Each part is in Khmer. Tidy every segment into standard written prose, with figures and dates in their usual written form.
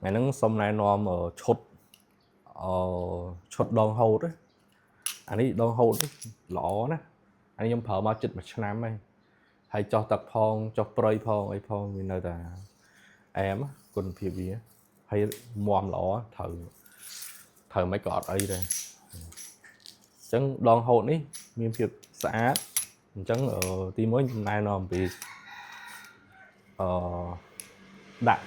ថ្ងៃហ្នឹងសូមណែនាំឈុតអឺឈុតដងហូតណាអានេះដងហូតនេះល្អណាស់អានេះខ្ញុំប្រើមកជិតមួយឆ្នាំហើយហើយចោះទឹកផងចោះព្រៃផងអីផងវានៅតែអែមគុណភាពវាហើយមាំល្អត្រូវត្រូវមិនក៏អត់អីដែរអញ្ចឹងដងហូតនេះមានភាពស្អាតអញ្ចឹងទីមួយខ្ញុំណែនាំពីអឺដាក់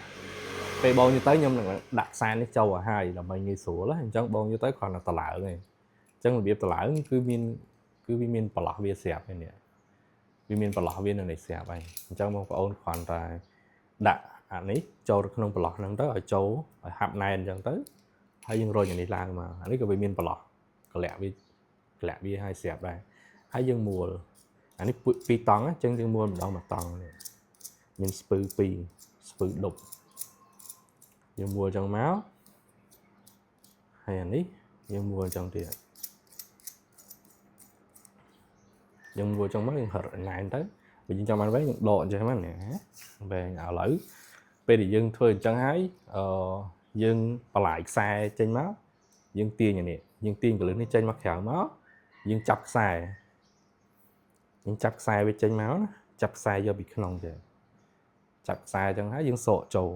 ពេលបងយកទៅខ្ញុំនឹងដាក់ខ្សែនេះចូលឲ្យហើយដើម្បីងាយស្រួលអញ្ចឹងបងយកទៅគ្រាន់តែតឡើងឯងអញ្ចឹងរបៀបតឡើងគឺមានគឺវាមានប្រឡោះវាស្រាប់ឯនេះវាមានប្រឡោះវានៅនេះស្រាប់ហើយអញ្ចឹងបងប្អូនគ្រាន់តែដាក់អានេះចូលក្នុងប្រឡោះហ្នឹងទៅឲ្យចូលឲ្យហាប់ណែនអញ្ចឹងទៅហើយយើងរុញអានេះឡើងមកអានេះក៏វាមានប្រឡោះកលាក់វាកលាក់វាឲ្យស្រាប់ដែរហើយយើងមួលអានេះពីរតង់អញ្ចឹងយើងមួលម្ដងមួយតង់នេះមានស្ពឺពីរស្ពឺដប់យើងមួលចឹងមកហើយអានេះយើងមួលចឹងទៀតយើងមួលចឹងមកយើងហិតណែនទៅបើយើងចង់បានវែងយើងដកអញ្ចឹងមកណាវែងឥឡូវពេលដែលយើងធ្វើអញ្ចឹងហើយអឺយើងបន្លាយខ្សែចេញមកយើងទាញអានេះយើងទាញកលឹះនេះចេញមកក្រៅមកយើងចាប់ខ្សែយើងចាប់ខ្សែវាចេញមកណាចាប់ខ្សែយកពីក្នុងចេះចាប់ខ្សែអញ្ចឹងហើយយើងសកចូល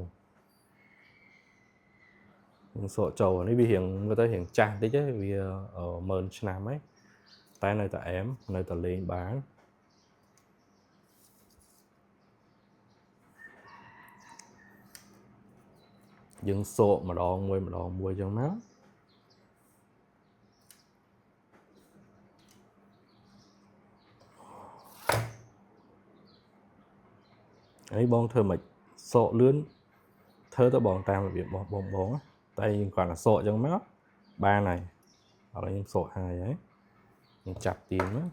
យើងសកចូលនេះវារៀងមើលទៅរៀងចាស់តិចវាម៉ឺនឆ្នាំហើយតែនៅតែអែមនៅតែលេងបានយើងសកម្ដងមួយម្ដងមួយអញ្ចឹងមកហើយបងធ្វើមិនសកលឿនធ្វើទៅបងតាមរបៀបរបស់បងបងតែយើងគ្រាន់តែសកអញ្ចឹងមកបានហើយឥឡូវខ្ញុំសកហើយហើយយើងចាប់ទាញមក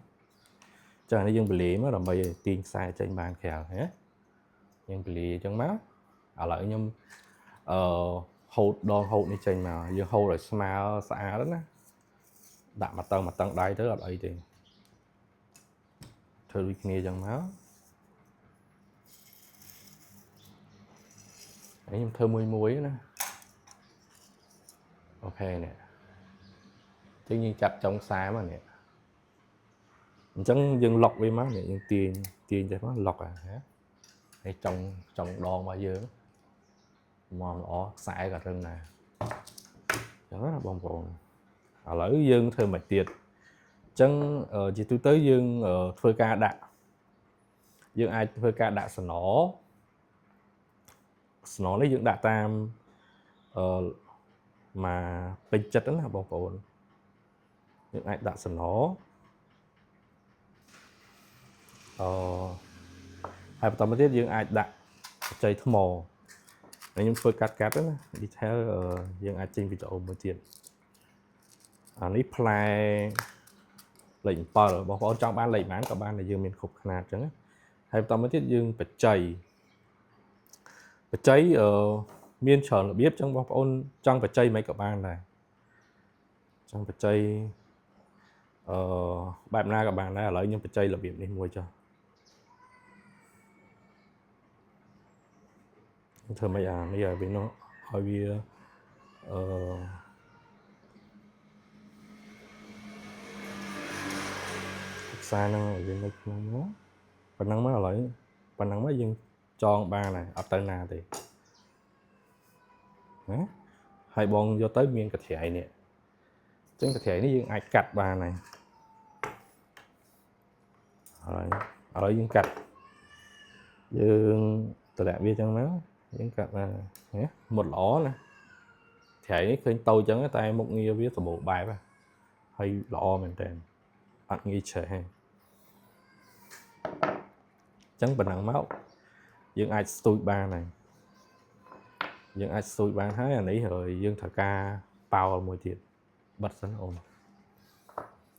ចានេះយើងបលាមកដើម្បីឲ្យទាញខ្សែចេញបានក្រៅហ៎យើងបលាអញ្ចឹងមកឥឡូវខ្ញុំអឺហូតដងហូតនេះចេញមកយើងហូតឲ្យស្មើស្អាតណាដាក់មកតឹងមកតឹងដៃទៅអត់អីទេធ្វើដូចគ្នាអញ្ចឹងមកហើយខ្ញុំធ្វើមួយមួយណាអូខេនេះចឹងយើងចាប់ចុងខ្សែមកនេះអញ្ចឹងយើងលុកវាមកនេះយើងទាញទាញចេះមកលុកអាហ៎ហើយចុងចុងដងរបស់យើងមកល្អខ្សែក៏រឹងដែរអញ្ចឹងណាបងប្អូនឥឡូវយើងធ្វើមកទៀតអញ្ចឹងជាទូទៅយើងធ្វើការដាក់យើងអាចធ្វើការដាក់សំណសំណនេះយើងដាក់តាមអឺមកពេញចិត្តណាបងប្អូនយើងអាចដាក់សំណអឺហើយបន្តមកទៀតយើងអាចដាក់បច្ចេកថ្មហើយខ្ញុំធ្វើកាត់កាត់ណា detail យើងអាចចេញវីដេអូមួយទៀតអានេះផ្លែលេខ7បងប្អូនចង់បានលេខប៉ុន្មានក៏បានតែយើងមានគ្រប់ខ្នាតអញ្ចឹងហើយបន្តមកទៀតយើងបច្ចេកបច្ចេកអឺមានច្រើនរបៀបអញ្ចឹងបងប្អូនចង់បច្ចេកមិនក៏បានដែរចង់បច្ចេកអឺបែបណាក៏បានដែរឥឡូវខ្ញុំបច្ចេករបៀបនេះមួយចុះធ្វើម៉េចអានេះឲ្យវានោះឲ្យវាអឺខ្សែហ្នឹងឲ្យវានៅក្នុងមកប៉ុណ្ណឹងមកឥឡូវប៉ុណ្ណឹងមកយើងចងបានហើយអត់ទៅណាទេណាហើយបងយកទៅមានកន្ត្រៃនេះអញ្ចឹងកន្ត្រៃនេះយើងអាចកាត់បានហើយហើយឥឡូវយើងកាត់យើងតម្លាក់វាអញ្ចឹងមកយើងកាត់បានណាមុតល្អណាត្រៃនេះឃើញតូចអញ្ចឹងតែមុខងារវាសម្បូរបែបហើយល្អមែនតើអត់ងាយឆេះទេអញ្ចឹងប៉ុណ្ណឹងមកយើងអាចស្ទូចបានហើយយើងអាចស្ទូចបានហើយអានេះហើយយើងត្រូវការប៉ោលមួយទៀតបិទសិនអូន